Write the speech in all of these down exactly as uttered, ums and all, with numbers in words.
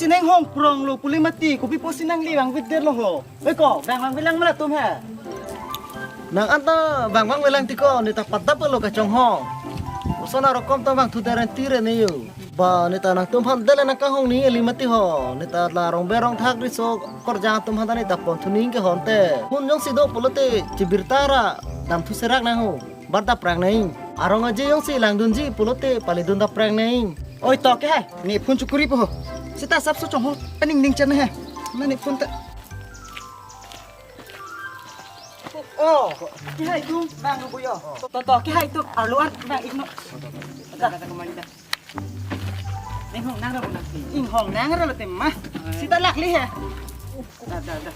Sineng hong prong lo pule mati, kopi pusi nangli vangvedetlo ho. Oi ko, vang vangvelang ma latum he. Nang anta vang vangvelang ti ko, neta padap lo kachonghong. Koson arokom ta vangthudet ran tire ne yo. Ba, neta nangtum aphan dele nangkanghong ni eli mati ho. Neta la rong berong thak riso korjang atum aphan ta neta ponthu ning ke honte. Phone jongsi do pulote chibirta ra damthu serak nang ho. Bar daprang nang. Arong aje jongsi langdunji pulote palidun daprang nang. Oi to ke hai, ne phone chukuri po. Seta sapso chonghong, aning ning chan hai. Mane phone ta. Oh, ke hai tum, bang lo buyo. To, to, ke hai tum, arlo ar, bang ikno. Da, da, kemari da. Inghong nang ra bu nang. Inghong nang ra lo te ma. Seta lakli he. Da, da, da.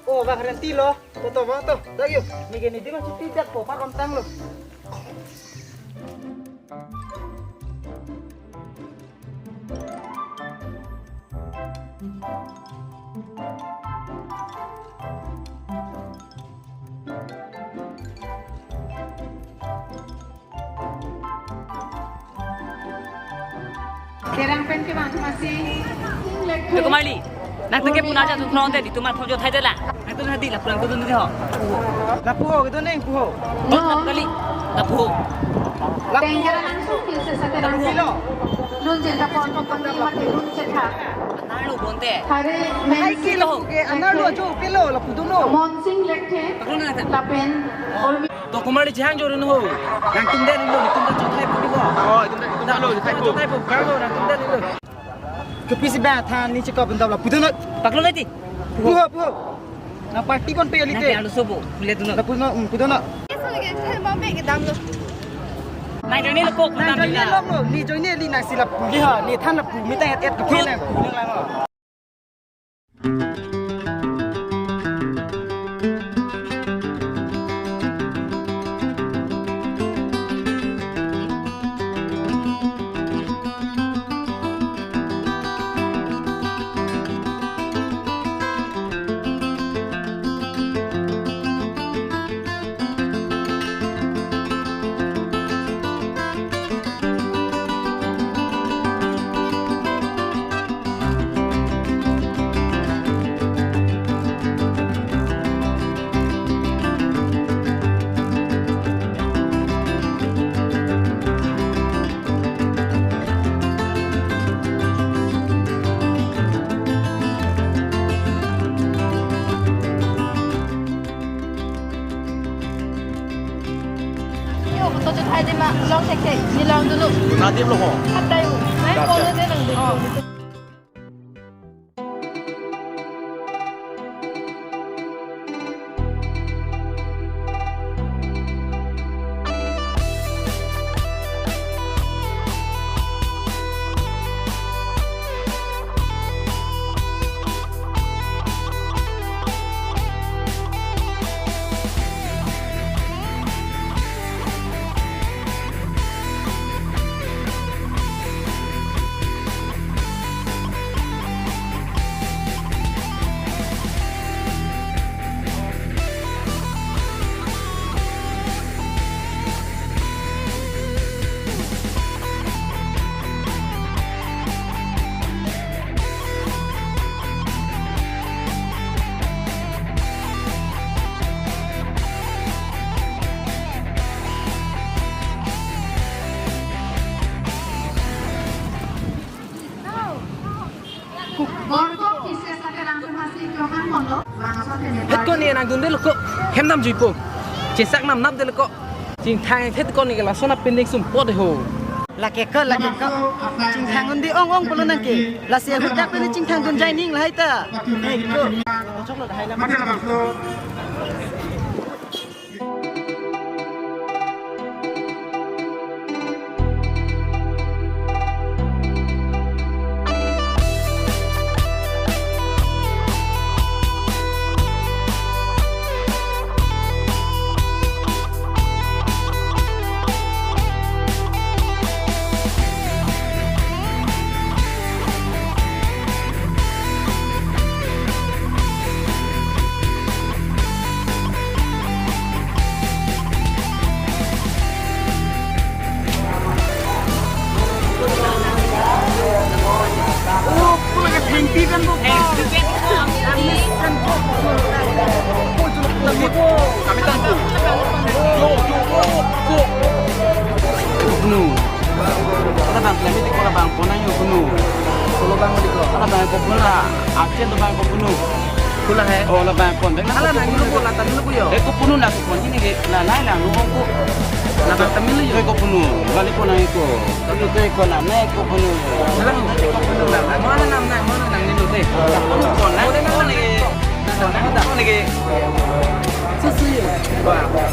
Oh, bang renti lo. To, to, bang to. Dak yo. Nige ni di bang chuti dak po, par ontang lo. Kerang pen ke bang masih. Oi ko Marli, nangtum ke puna aja tu throng te, di tumar thong jo thai de la. Nangtum hadi la pulang tu tu ho. Lapu ho, kedun neng pu ho. Lapu kali, lapu ho. Lapu. Tenggelam langsung ke sesa kerang. Lapu kilo. Lun jenta pon pon kami mati lun cetha. Analu bonte. Hari hai men kilo ke, analu ajo kilo, lapu dunlo. Monsing Lekthe. Paklo na ta. Lapen. To kumari chihang jorin ho. Nangtum det lo, nangtum det chothai pu di ho. Oh, itum det, itum det lo, chothai pu. Chothai pu, bang lo, nangtum det lo. Kepisi bang than ni chekop bentam lapu dunlo. Paklo lagi. Pu ho, pu ho. Na party pon pe ali te. Nanti anu sobo, kuliah dunlo. Lapu dunlo, hmm, pu dunlo. Eso lagi, saya mau pe ke dam lo. Nang join lo kok, nang join lo, ni join li nang si lapu li ha, ni than lapu, mi tang et et ke nang, nang lang ho. Yo, to chot hai de ma, long thek thek, ni long dulu. Nadim lo ho. Hat tai u. Nai polo de nang dulu. Borok kisi sake rangke masih johan mondo, bangso tene. Het ko ni nangdun de lo ko, hem nam juipo. Chesak nam nap de lo ko. Chingthang het ko ni ke lason apinding sumpot ho. Lake ko, lake ko. Chingthang un di ong ong pulo nang ke. Lasi ahut dak pen chingthang dun jai ning lahai ta. Hei ko. Kami tangku. Yo, yo, yo, yo. Punu. Ada bang, kami di kola bang, pona yo punu. Kola bang di kola. Ada bang ko puna. Achen do bang ko punu. Kola hai. Oh, la bang kon. Ala nang lu kola tami lu yo. Eh, ko punu na ko pon ini ke. La lai lang lu ko. La bang tami lu yo. Ko punu. Balik ko nang ko. Punu ko ko na, nang ko punu. Salam ko punu na. Mana nam nang, mana nang ni lu te. Punu ko na. Mana nang ni. Mana nang ni. Susu yo. Wah.